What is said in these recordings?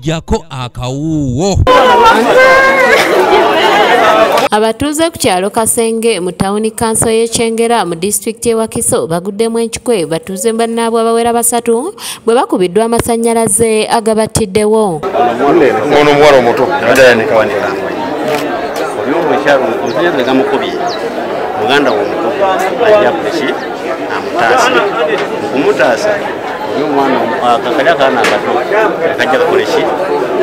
Jako akawuwo. Abatuuze ku kyalo Kasenge mu tawuni kanso y'e Kyengera mu disitulikiti y'e Wakiso baguddemu enkikwe batuuze bannaabwe abawera basatu bwe bakubiddwa amasannyalaze agabattiddewo. Ono omuwala omuto muganda w'omuto ajja kuleki amutaasa okumutaasa oyo omwana kakali akaana akato akajja kakoleki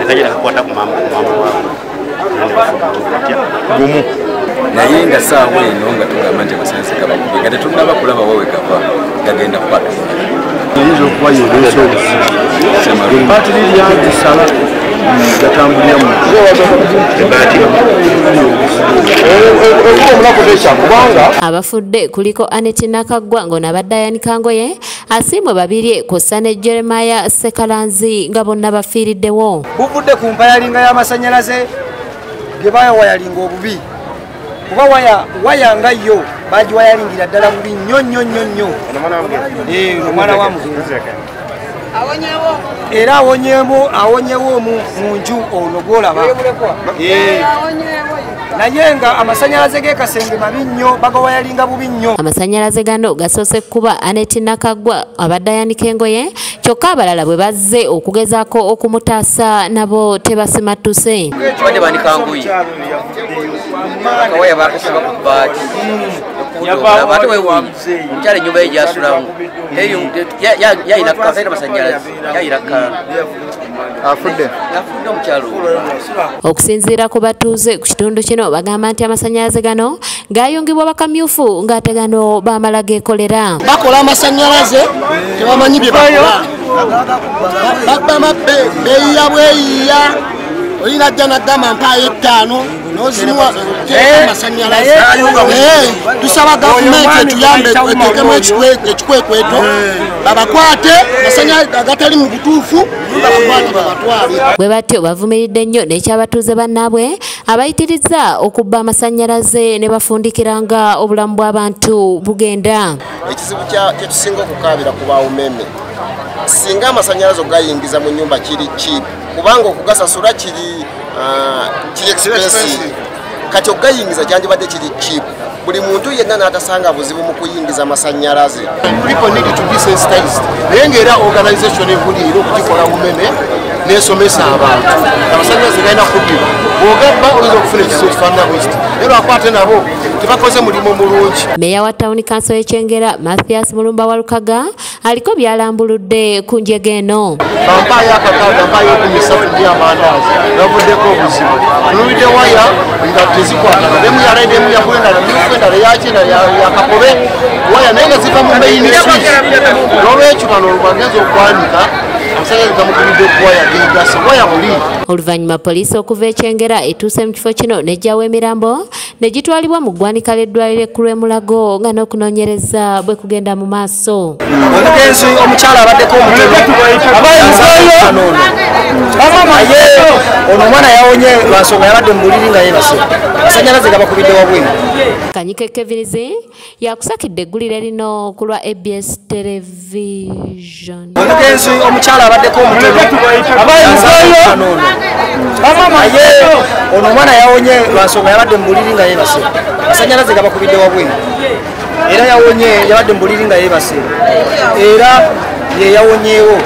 akajja nakakwata ku maama waabwe gumu. Naye nga ssaawa eno nga tugamba nti amasannyalaze gabakubye nga tetunnaba kulaba wa we gava gagenda kukwata. Oyinza okuba yeereese obuzibu baatiri lyagisala gatambulira mu Abafudde kuliko Aneti Nakaggwa ng'ono abadde ayanika ngoye, Asiimwe Babirye kw'ossa ne Jeremiah Sekalanzi nga bonna bafiiriddewo. Buvudde ku mpayalinga y'amasannyalaze ge bayawayalinga obubi, kuba waya nga yo bagiwayalingira ddala bubi nnyo nnyo nnyo nnyo. Omwana wa mugenzi era awonyewo mu nju ono gw'olaba. Naye nga amasannyalaze g'e Kasenge mabi nnyo, bagawayalinga bubi nnyo. Amasannyalaze gano gasoose kuba Aneti Nakaggwa abadde ayanika engoye, kyokka abalala bwe bazze okugezaako okumutaasa nabo tebasimattuse. Badde banika ngoye, akawaya bakasiba ku bbaati. Ate omukyala ennyumba ye gy'asulamu yayina amasannyalaze, yayina kkaano. Afudde omukyala oyo. Okusinziira ku batuuze ku kitundu kino bagamba nti amasannyalaze gano gayungibwa bakamyufu ng'ate gano bamala geekolera. Bakola amasannyalaze tebamanyi bye bakola, babba mabbe, beeyiya bweyiya. Olina ajja n'agamba mpaayo 5 n'ozimuwa amasannyalaze. Tusaba gavumenti etuyambe eteekemu ekikwekweto babakwate amasannyalaze agatali mu butuufu babakwate babatwale. Bwe batyo bavumiridde nnyo n'ekyabatuuze bannaabwe abayitirizza okubba amasannyalaze ne bafundikiranga obulamu bw'abantu bugenda. Ekizibu kyetusinga okukaabira ku baumeme, singa amasannyalaze ogayingiza mu nnyumba kiri cheap, kubanga okugasasula kiri expensive. Kati okugayingiza kyandibadde kiri cheap, buli muntu yenna n'atasanga buzibu mu kuyingiza amasannyalaze. People need to be sensitized. Naye ng'era organization evulira okugikola umeme n'esomesa abantu amasannyalaze galina kubbibwa, bw'ogabba oyinza okufuna ekizibu ekifaanana bwe kiti, naye lwakwate nabo tebakoze mulimu mulungi. Meeya wa tawuni kanso y'e Kyengera Mathias Mulumba Walukaga aliko byalambuludde ku njega eno. Bampaayo akakaaga, mpaayo 13 ndi amandaazi, bavuddeko obuzibu. Tululidde waya nga tezikwatagana, emu ya red, emu ya blue, endala myufu, endala yaki, endala ya kakobe, waya naye nga ziva mu main switch. N'olwekyo bano bagenze okwanika amasannyalaze gamukubidde ku waya geegase, waya buli. Oluvannyuma poliisi okuva e Kyengera etuuse mu kifo kino n'eggyawo emirambo ne gitwalibwa mu ggwanika ly'eddwaliro ekkulu e Mulago nga n'okunoonyereza bwe kugenda mu maaso. Omugenzi omukyala abaddeko omutono naye ono omwana yawonye lwa nsonga yabadde mu buliri nga yeebase, amasannyalaze gabakubidde wabweru. Kanyike Kevinizi yakusakidde eggulire lino ku lwa ABS Television. Omugenzi omukyala abaddeko omutono naye ono omwana yawonye lwa nsonga yabadde mu buliri nga yeebase, amasannyalaze gabakubidde wabweru. Era yawonye, yabadde mu buliri nga yeebase, era ye yawonyeewo.